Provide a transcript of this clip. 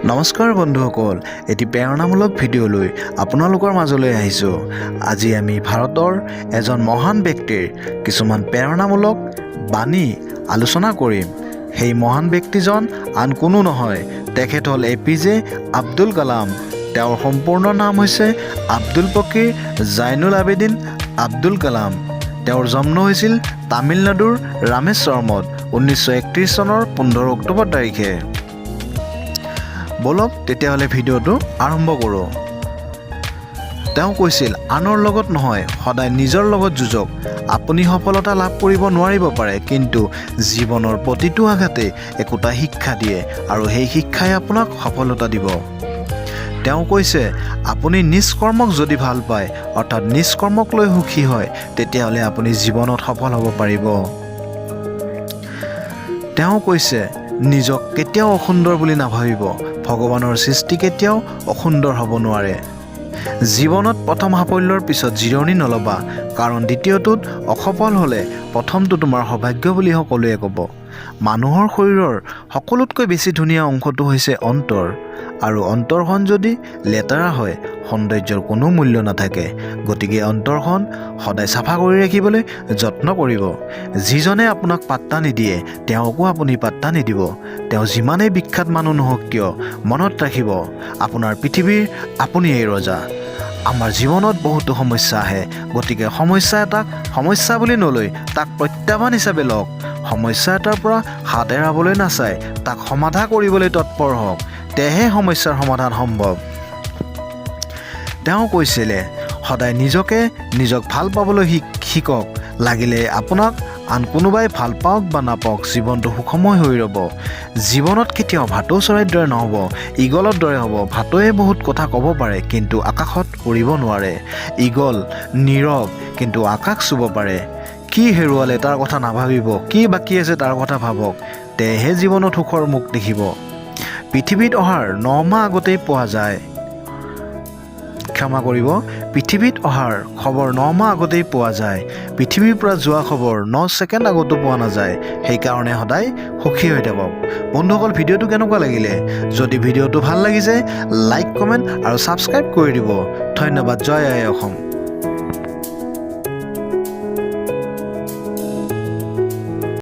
নমস্কাৰ বন্ধুসকল, এটি প্ৰেৰণামূলক ভিডিঅ' লৈ আপোনালোকৰ মাজলৈ আহিছোঁ। আজি আমি ভাৰতৰ এজন মহান ব্যক্তিৰ কিছুমান প্ৰেৰণামূলক বাণী আলোচনা কৰিম। সেই মহান ব্যক্তিজন আন কোনো নহয়, তেখেত হ'ল এ.পি.জে. আব্দুল কালাম। তেওঁৰ সম্পূৰ্ণ নাম হৈছে আব্দুল পকীৰ জাইনুল আবেদিন আব্দুল কালাম। তেওঁৰ জন্ম হৈছিল তামিলনাডুৰ ৰামেশ্বৰমত 1931 চনৰ 15 অক্টোবৰ তাৰিখে। ব'লক তেতিয়াহ'লে ভিডিঅ'টো আৰম্ভ কৰোঁ। তেওঁ কৈছিল, "আনৰ লগত নহয়, সদায় নিজৰ লগত যুঁজক। আপুনি সফলতা লাভ কৰিব নোৱাৰিব পাৰে, কিন্তু জীৱনৰ প্ৰতিটো আঘাতে একোটা শিক্ষা দিয়ে আৰু সেই শিক্ষাই আপোনাক সফলতা দিব।" তেওঁ কৈছে, আপুনি নিজ কৰ্মক যদি ভাল পায়, অৰ্থাৎ নিজ কৰ্মক লৈ সুখী হয়, তেতিয়াহ'লে আপুনি জীৱনত সফল হ'ব পাৰিব। তেওঁ কৈছে, নিজক কেতিয়াও অসুন্দৰ বুলি নাভাবিব। ভগৱানৰ সৃষ্টি কেতিয়াও অসুন্দৰ হ'ব নোৱাৰে। জীৱনত প্ৰথম সাফল্যৰ পিছত জিৰণি নল'বা, কাৰণ দ্বিতীয়টোত অসফল হ'লে প্ৰথমটো তোমাৰ সৌভাগ্য বুলি সকলোৱে ক'ব। মানুহৰ শৰীৰৰ সকলোতকৈ বেছি ধুনীয়া অংশটো হৈছে অন্তৰ আৰু অন্তৰখন যদি লেতেৰা হয়, সৌন্দৰ্যৰ কোনো মূল্য নাথাকে। গতিকে অন্তৰখন সদায় চাফা কৰি ৰাখিবলৈ যত্ন কৰিব। যিজনে আপোনাক পাত্তা নিদিয়ে, তেওঁকো আপুনি পাত্তা নিদিব। তেওঁ যিমানেই বিখ্যাত মানুহ নহওক কিয়। মনত ৰাখিব, আপোনাৰ পৃথিৱীৰ আপুনিয়েই ৰজা। আমাৰ জীৱনত বহুতো সমস্যা আহে। গতিকে সমস্যা এটাক সমস্যা বুলি নলৈ তাক প্ৰত্যাহ্বান হিচাপে লওক। সমস্যা এটাৰ পৰা হাত এৰাবলৈ নাচাই তাক সমাধা কৰিবলৈ তৎপৰ হওক, তেহে সমস্যাৰ সমাধান সম্ভৱ। তেওঁ কৈছিলে, সদায় নিজকে নিজক ভাল পাবলৈ শিকক। লাগিলে আপোনাক আন কোনোবাই ভাল পাওক বা নাপাওক, জীৱনটো সুখময় হৈ ৰ'ব। জীৱনত কেতিয়াও ভাটৌ চৰাইৰ দৰে নহ'ব, ঈগলৰ দৰে হ'ব। ভাটৌৱে বহুত কথা ক'ব পাৰে, কিন্তু আকাশত উৰিব নোৱাৰে। ঈগল নীৰৱ, কিন্তু আকাশ চুব পাৰে। কি হেৰুৱালে তাৰ কথা নাভাবিব, কি বাকী আছে তাৰ কথা ভাবক, তেহে জীৱনত সুখৰ মুখ দেখিব। পৃথিৱীত অহাৰ 9 মাহ আগতেই পোৱা যায়, ক্ষমা কৰিব, পৃথিৱীত অহাৰ খবৰ 9 মাহ আগতেই পোৱা যায়, পৃথিৱীৰ পৰা যোৱা খবৰ 9 ছেকেণ্ড আগতো পোৱা নাযায়। সেইকাৰণে সদায় সুখী হৈ থাকক। বন্ধুসকল, ভিডিঅ'টো কেনেকুৱা লাগিলে? যদি ভিডিঅ'টো ভাল লাগিছে, লাইক, কমেণ্ট আৰু ছাবস্ক্ৰাইব কৰি দিব। ধন্যবাদ। জয় আই অসম।